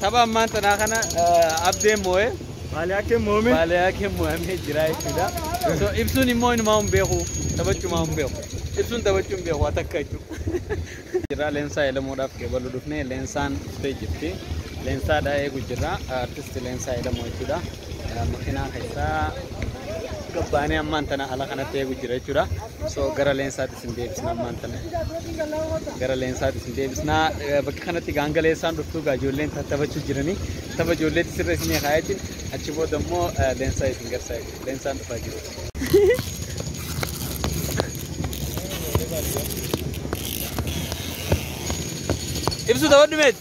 Tapha ammaan tanaa kana Abdeen moo'ee Baaliyaa moome. Baaliyaa moo'amee jira jechuudha. So ibsuun immoo inumaa hin beeku, taphachumaa hin beeku. Ibsuun taphachuu hin beeku takka jechuudha. Jira Leensaa Elemoodhaaf qeebaluu dhufne Leensaan dhuftee jirti. Leensaadha eegu jirra. Artisti Leensaa Elemoo jechuudha. Makiinaa keessaa gabbaanee ammaan tana ala kanatti eegu jira jechuudha. So gara Leensaatti isin deebisna ammaan tana. Gara Leensaatti isin deebisna. Bakka kanatti gaanga Leensaan dhuftuu gaa ijoolleen taphachuu jiranii. Tapha ijoolleetti sirra isinii kaayatiin achi booda immoo Leensaa isin garsaa jechuudha. Leensaan dhufaa jiru. Ibsu taphadhu meet.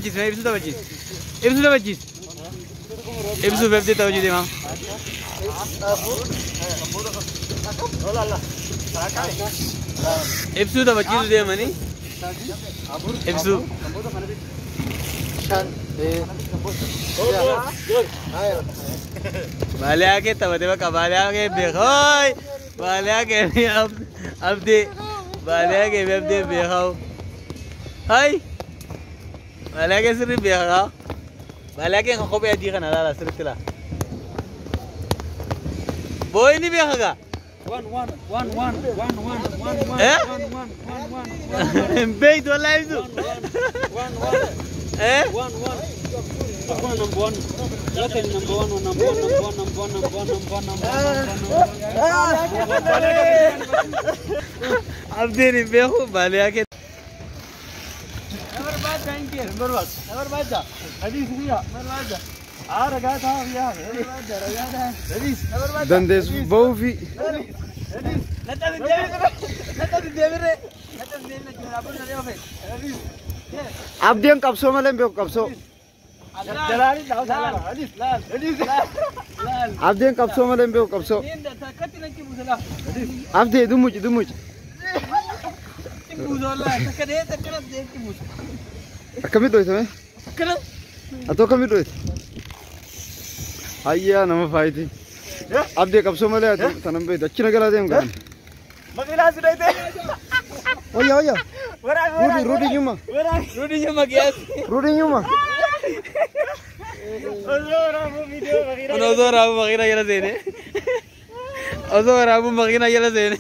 Ibsu taphachiis. Ibsu taphachiis. Ibsu beektee taphachuu deemaa. Ibsuu taphachiisuu deemanii. Ibsuu. Baaliyaa kee taphate bakka baaliyaa kee beekaa. Baaliyaa kee Abdee. Baaliyaa kee Abdee beekaa. Hai. Baaliyaa kee sirrii beekaa. Baaliyaa kee kan kophee adii kana laala sirriitti laa. Booyi ni beekaa gaa. 1 1 1 1 1 1 1 1 Eh? 1 1 1 1 Hin beektu wallaahi ibsu. 1 1 Eh? 1 1 1 number 1 Latin number 1 number 1 number 1 number 1 number 1 number 1 number 1. Abdeen hin beeku baaliyaa kee. Dandeessu bahuu fi Abdeen qabsoo malee hin beeku qabsoo. Abdeen qabsoo malee hin beeku qabsoo. Abdee dumuci dumuci. Akkamitti dhoytame? Atoo akkamitti dhoyte? Hayyaa nama faayiti. Abdee qabsoo malee tanan beektu achi nagalaa deemu gaana. Makiinaa si dhoyte. Wayya wayya. Rudi rudi nyuma. Rudi nyuma kiasi. Rudi nyuma. Osoo raafuu viidiyoo makiinaa. Kun osoo raafuu makiinaa jala seene. Osoo raafuu makiinaa jala seene.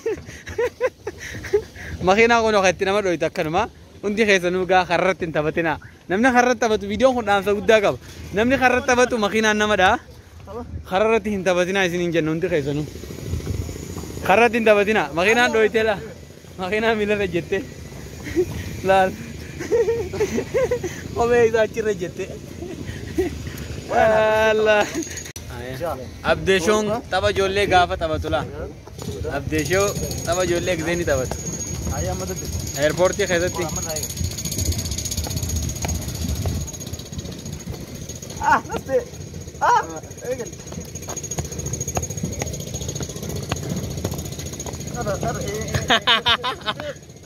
Makiinaa kun itti nama dhoytu akkanuma. Hundi keessanuu gaa karratti hin taphatinaa. Namni karratti taphatu viidiyoon kun dhaamsa guddaa qaba. Namni karratti taphatu makiinaan nama dha'a. Karratti hin taphatinaa isin hin jennu hundi keessanuu. Karratti hin taphatinaa. Makiinaan dhoytee laa. Makiinaa miilarra jettee. Laal. Kophee isaa achirra jettee. Allah. Abdeeshoon tapha ijoollee gaafa taphatu laa. Abdeeshoo tapha ijoollee gisee ni taphatu. Eerpoortii keessatti.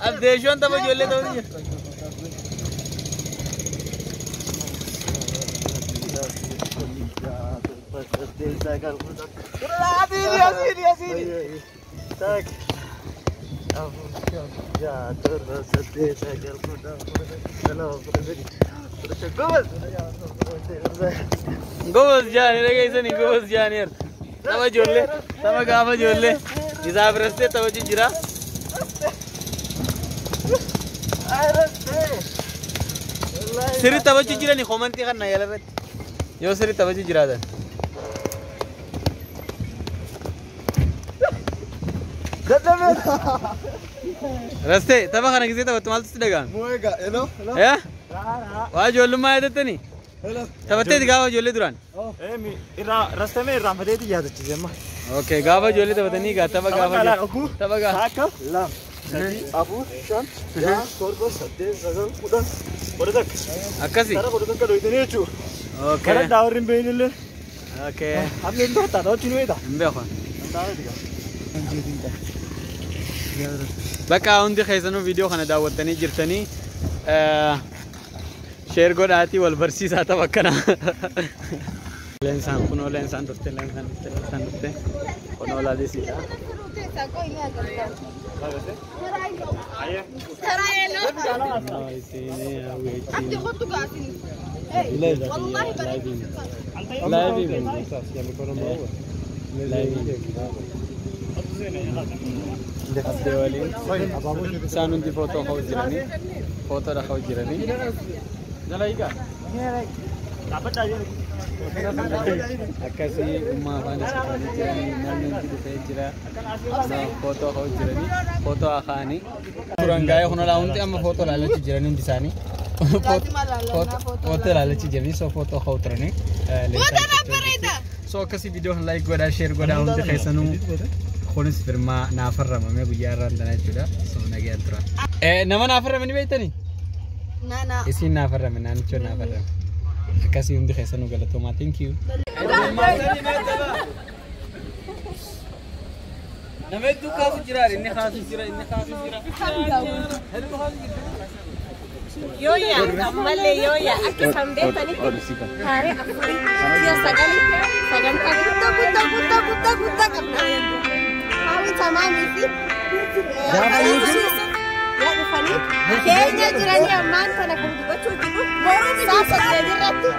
Abdeeshoon tapha ijoollee taphatu jira. Gobos jaanii dhageessanii gobos jaaniir. Tapha ijoollee tapha gaafa ijoollee isaa birastee taphachuu jira. Sirri taphachuu jirani komantii kana yala irratti. Yoo sirri taphachuu jiraatan. Rastee tapha kana gisee taphattu maaltu si dhaga'ame? Moo'eega hello. Eh? Waa ijoollummaa yaadattanii? Taphatteeti gaafa ijoollee duraan? Irraa rastamee irraanfateeti yaadachiise amma. Okay, gaafa ijoollee taphatanii gaa tapha gaafa tapha gaafa. Takka lama sadii afur shan jaha torba saddeet sagal kudhan kudha takka. Akkasi? Tara kudha takka dhoytanii jechuudha. Okay. Kana daawwarri hin beekne illee. Okay. Hammi hin beektaa dhawachuu ni beektaa. Hin beeku. Bakka hundi keessanuu viidiyoo kana daawwattanii jirtanii sheer godhaatii wal barsiisaa tapha akkana. Leensaan kunoo leensaan dhufte leensaan dhufte leensaan dhufte kunoo laalisiidha. Abdii waliin isaan hundi footoo ka'u jiranii, footoodha ka'u jiranii. Akkasii ummaa afaan isaan jiranii, namni hundi dhufee jira. Footoo ka'u jiranii, footoo akaanii. Turan gaa'ee kun olaa hundi amma footoo ilaalachuu jiranii hundi isaanii. Footoo ilaalachuu jiranii, so footoo ka'u turanii. So akkasii viidiyoo kan like godhaa, share godhaa hundi keessanuu. Kunis firmaa naafarramame guyyaa irraan tana jechuudha. So nagayaan tura. Nama naafarrame ni beektanii? Isiin naafarrame, naannichoo naafarrame. Akkasii hundi keessanuu galatoomaa. Thank you. Nama hedduu kaasu jira, inni kaasu jira, inni kaasu jira. Hedduu kaasu jira. Yooyyaa ammallee yooyyaa, akka isaan beektanitti taaree 4 ji'a 9 sagantaa guddaa guddaa guddaa guddaa guddaa qabna. Hawi Tamaamii fi yaa dhufanii keenya jiranii ammaan kana kan dubbachuu jiru saa 8 irratti,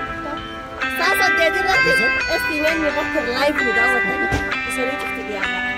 saa 8 irratti STN irratti live nu daawwatanii isanii cufti dhiyaata.